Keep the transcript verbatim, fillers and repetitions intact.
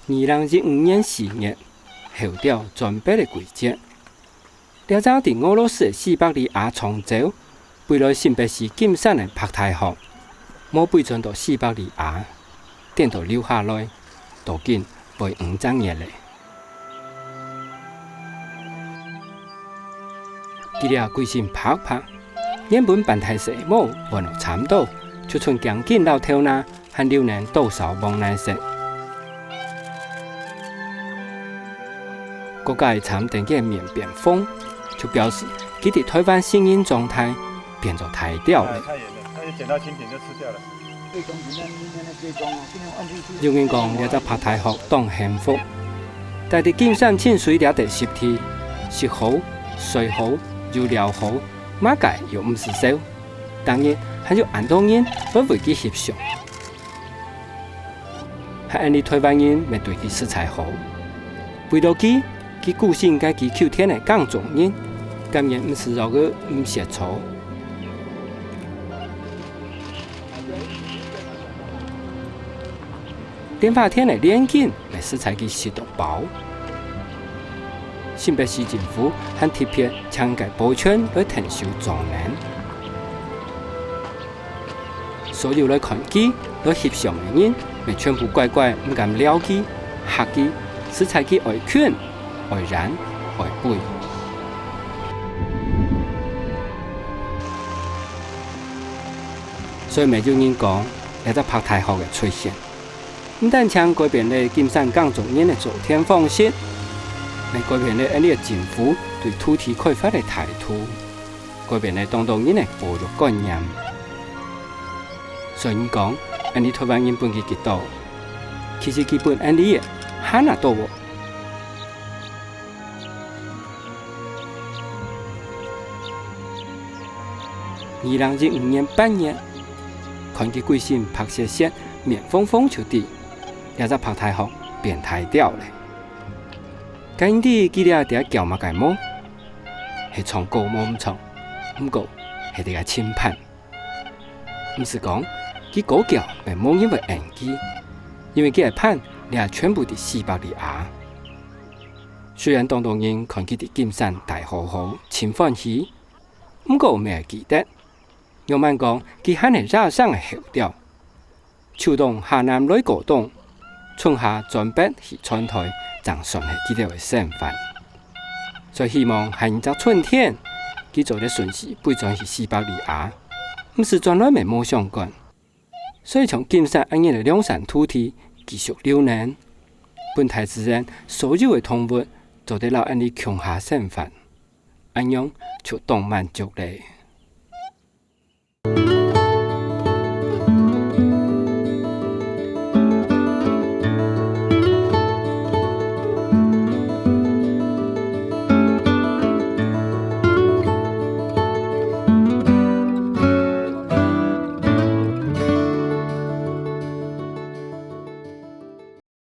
二零一五年四月，候鳥轉坮个季節。這隻在俄羅斯个西伯利亞長洲，飛來新北市金山个白大學，無飛轉到西伯利亞，顛倒留下來，到今會五隻月咧。 佢這歸身白白，原本半大細个毛換落摻到，就賰頸根摎頭那還留等多少黃泥色。各界摻等个棉邊風，就表示佢在台灣成人狀態變做大鳥咧。哎，太遠了，它就撿到蜻蜓就吃掉了。 有人講這隻白大學當幸福，戴在金山清水這塊濕地，食好、睡好、又尞好，麼个又毋使愁。當然還有恁多人會為佢翕相。還恁呢台灣人乜對佢實在好，為著佢， 佢孤身个去求田个耕種人，甘願毋食肉个毋食草。蓮花田个連根乜食在佢食到飽。新北市政府還特別請个保全來𢯭手助念。 所有來看佢、來翕相个人，乜全部乖乖毋敢撩佢、嚇佢，實在佢愛睏、愛膦、愛飛。所以乜有人講，這隻白大學个出現，毋單淨改變了金山耕種人个做田方式，乜改變了𠊎俚个政府對土地開發个態度。 改變了當多人个保育觀念。所以講，𠊎俚台灣人分佢幾多，其實佢分𠊎俚个還較多哦。二零一五年八月，看佢歸身白雪雪、面紅紅就知，這隻白大學變大鳥了。該你知佢這在噭麼个無？ 係唱歌無毋著，毋過係在該尋伴。毋使講，佢高噭乜無人會應佢，因為佢个伴這全部在西伯利亞。雖然當多人看佢在金山戴好好，盡歡喜，毋過乜愛記得，仰般講佢還係野生个候鳥。 秋冬下南來過冬，春夏轉北去川台，正算係佢兜个生活。所以希望下一隻春天，佢做得順序飛轉去西伯利亞，毋使轉來乜無相干。所以像金山恁樣个兩山土地繼續留等，分大自然所有个動物做得摎𠊎俚共下生活，恁樣就當滿足了。